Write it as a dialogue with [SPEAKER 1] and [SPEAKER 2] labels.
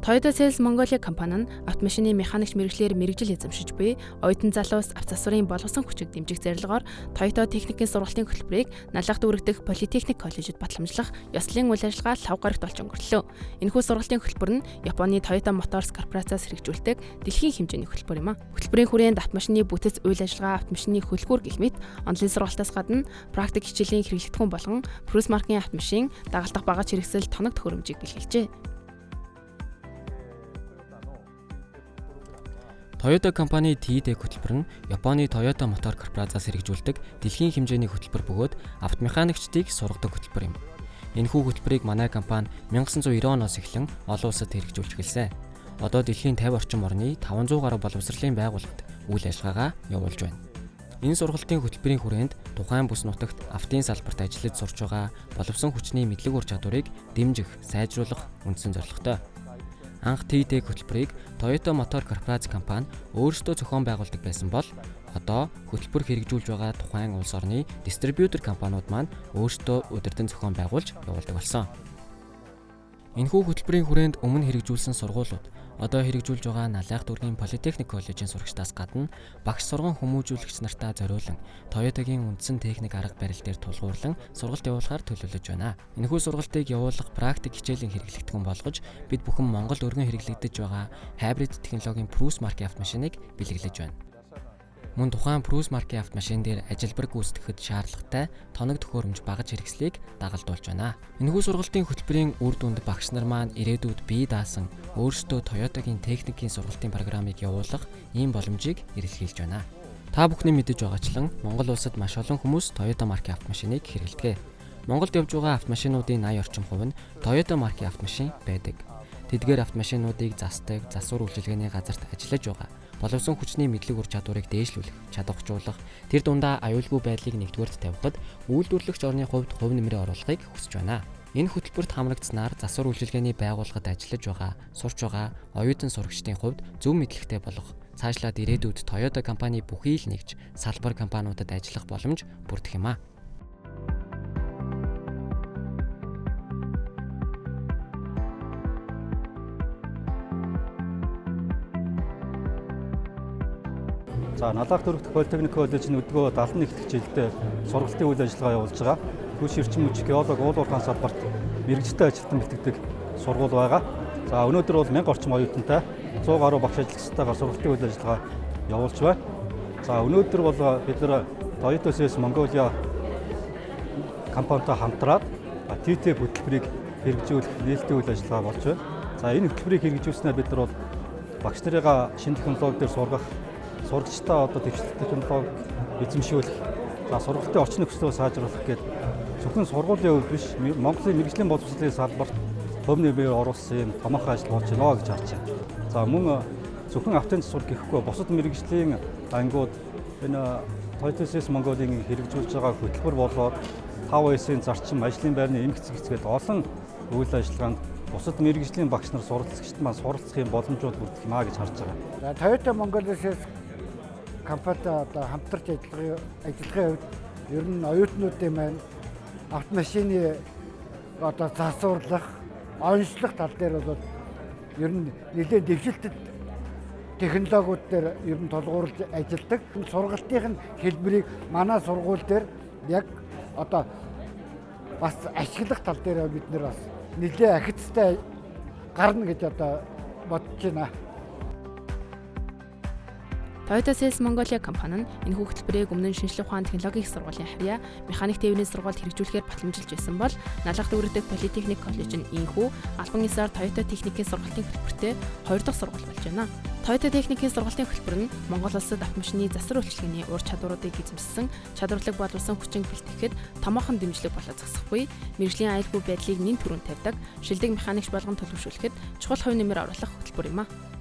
[SPEAKER 1] Toyota Sales Mongolia компани нь автомашины механикч мэргэжлээр мэргэжил эзэмшиж буй оюутан залуус авто засварын боловсон хүчийг дэмжих зорилгоор Toyota техникийн сургалтын хөтөлбөрийг Наллах дүүрэг дэх Политехник коллежид батламжлах ёслолын үйл ажиллагаа лав гарагт болж өнгөрлөө. Энэхүү сургалтын хөтөлбөр нь Японы Toyota Motors корпорациас хэрэгжүүлдэг дэлхийн хэмжээний хөтөлбөр юм а. Хөтөлбөрийн хүрээнд автомашины бүтэц, үйл ажиллагаа, автомашины хөлгүүр гэх мэт онолын сургалтаас гадна практик хичээлийн хэрэглэгдэхүүн болгон Prius маркийн автомашин, дагалдах багаж хэрэгсэл, тоног төхөөрөмжийг бэлгэлжээ.
[SPEAKER 2] Toyota компани T-Tech хөтөлбөр нь Японы Toyota Motor корпорациас хэрэгжүүлдэг дэлхийн хэмжээний хөтөлбөр бөгөөд автомеханикчдыг сургадаг хөтөлбөр юм. Энэхүү хөтөлбөрийг манай компани 1990 оноос эхлэн олон улсад хэрэгжүүлж эхэлсэн. Одоо дэлхийн 50 орчим орны 500 гаруй боловсролын байгууллагад үйл ажиллагаагаа явуулж байна. Энэ сургалтын хөтөлбөрийн хүрээнд тухайн бүс нутагт автын салбарт ажиллаж сурч байгаа боловсон хүчний мэдлэг ур чадварыг дэмжих, сайжруулах үндсэн зорилготой. Анх T-Tech хөтөлбөрийг Toyota Motor Corporation компани өөрсдөө зохион байгуулдаг байсан бол одоо хөтөлбөр хэрэгжүүлж байгаа тухайн улс орны дистрибьютор компаниуд маань өөрсдөө удирдан зохион байгуулж явуулдаг болсон. Энэхүү хөтөлбөрийн хүрээнд өмнө хэрэгжүүлсэн сургуулиуд одоо хэрэгжүүлж байгаа Налайх дүүргийн Политехник коллежийн сурагчдаас гадна багш сурган хүмүүжүүлэгч нартаа зориулан Toyota-гийн үндсэн техник арга барил дээр тулгуурлан сургалт явуулахар төлөвлөж байна. Энэхүү сургалтыг явуулах практик хичээлийн хэрэглэгдэхүүн болгож бид бүхэн Монгол өргөн хэрэглэгдэж байгаа хайбрид технологийн Prius маркийн автомашиныг бэлэглэж байна. Мөн тухайн Prius маркийн автомашин дээр ажилбар гүйцэтгэхэд шаардлагатай тоног төхөөрөмж, багаж хэрэгслийг дагалдуулж байна. Энэхүү сургалтын хөтөлбөрийн үр дүнд багш нар маань ирээдүйд бие даасан өөрсдөө Toyota-гийн техникийн сургалтын програмыг явуулах ийм боломжийг эрэлхийлж байна. Та бүхний мэдэж байгаачлан Монгол улсад маш олон хүмүүс Toyota маркийн автомашиныг хэрэглэдэг. Монголд явж байгаа автомашинуудын 80 орчим хувь нь Toyota маркийн автомашин байдаг. Тэдгээр автомашинуудыг засдаг, засвар үйлчилгээний газарт ажиллаж байгаа боловсон хүчний мэдлэг ур чадварыг дээшлүүлэх, чадваржуулах, тэр дундаа аюулгүй байдлыг нэгдүгээрт тавихад үйлдвэрлэгч орны хувьд хувь нэмрээ оруулахыг хүсэж байна. Энэ хөтөлбөрт хамрагдсанаар засвар үйлчилгээний байгууллагад ажиллаж байгаа, сурч байгаа оюутан сурагчдын хувьд зөв мэдлэгтэй болох, цаашлаад ирээдүйд Toyota компани бүхий л нэгж салбар компаниудад ажиллах боломж бүрдэх юм а.
[SPEAKER 3] За, Налайх дүүрэг дэх Политехник коллеж нь өдгөө 71 дэх жилдээ сургалтын үйл ажиллагаа явуулж байгаа. Түвш эрчим хүч, геолог, уул уурхайн салбарт мэргэжилтэй ажилтан бэлтгэдэг сургууль байгаа. За, өнөөдөр бол 1000 орчим оюутантай 100 гаруй багш ажиллагчтайгаар сургалтын үйл ажиллагаа явуулж байна. За, өнөөдөр бол бид нар Toyota Sales Mongolia компанитай хамтраад TT хөтөлбөрийг хэрэгжүүлэх нээлттэй үйл ажиллагаа болж байна. За, энэ хөтөлбөрийг хэрэгжүүлснээр бид нар бол багш нарыгаа шинэ технологи дээр сургах, сурагчдаа одоо дэвшлэх технологи эзэмшүүлэх, за, сургалтын орчин нөхцлөө сайжруулах гээд зөвхөн сургуулийн хувьд биш, Монголын мэргэжлийн боловсролын салбарт хувь нэмэр оруулсан юм томоохон ажил болж байна гэж харж байна. За, мөн зөвхөн автын засвар гэхгүй бусад мэргэжлийн ангиуд энэ Toyota Sales Mongolia-ийн хэрэгжүүлж байгаа хөтөлбөр болоод 5S-ийн зарчим, ажлын байрны эмх зэгцгээд олон үйл ажиллагаанд бусад мэргэжлийн багш нар, суралцагчид маань суралцах юм боломжууд бүрдэх юм а гэж харж байгаа.
[SPEAKER 4] За, Toyota Mongolia Sales компанитай одоо хамтарч ажиллахын хувьд ер нь оюутнуудын маань автомашины одоо засварлах, онцлох тал дээр бол ер нь нэлээд дэвшилтэт технологиуд дээр ер нь тулгуурлаж ажилладаг. Сургалтын хэлбэрийг манай сургууль дээр яг одоо бас ашиглах тал дээр бид нэр бас нэлээд ахицтай гарна гэж одоо бодож байна.
[SPEAKER 1] Toyota Sales Mongolia компани нь энэхүү хөтөлбөрийг өмнө нь шинжлэх ухаан технологийн их сургуулийн харьяа механик тээврийн сургуульд хэрэгжүүлэхээр батламжилж байсан бол Налайх дүүрэг дэх Политехник коллеж нь ийнхүү албан ёсоор Toyota техникийн сургалтын хөтөлбөртэй хоёр дахь сургууль болж байна. Toyota техникийн сургалтын хөтөлбөр нь Монгол улсад автомашины засвар үйлчилгээний ур чадваруудыг эзэмшсэн чадварлаг боловсон хүчин бэлтгэхэд томоохон дэмжлэг болоод зогсохгүй, мэргэжлийн аюулгүй байдлыг нэн түрүүнд тавьдаг шилдэг механикч болгон төлөвшүүлэхэд чухал хувь нэмэр оруулах хөтөлбөр юм а.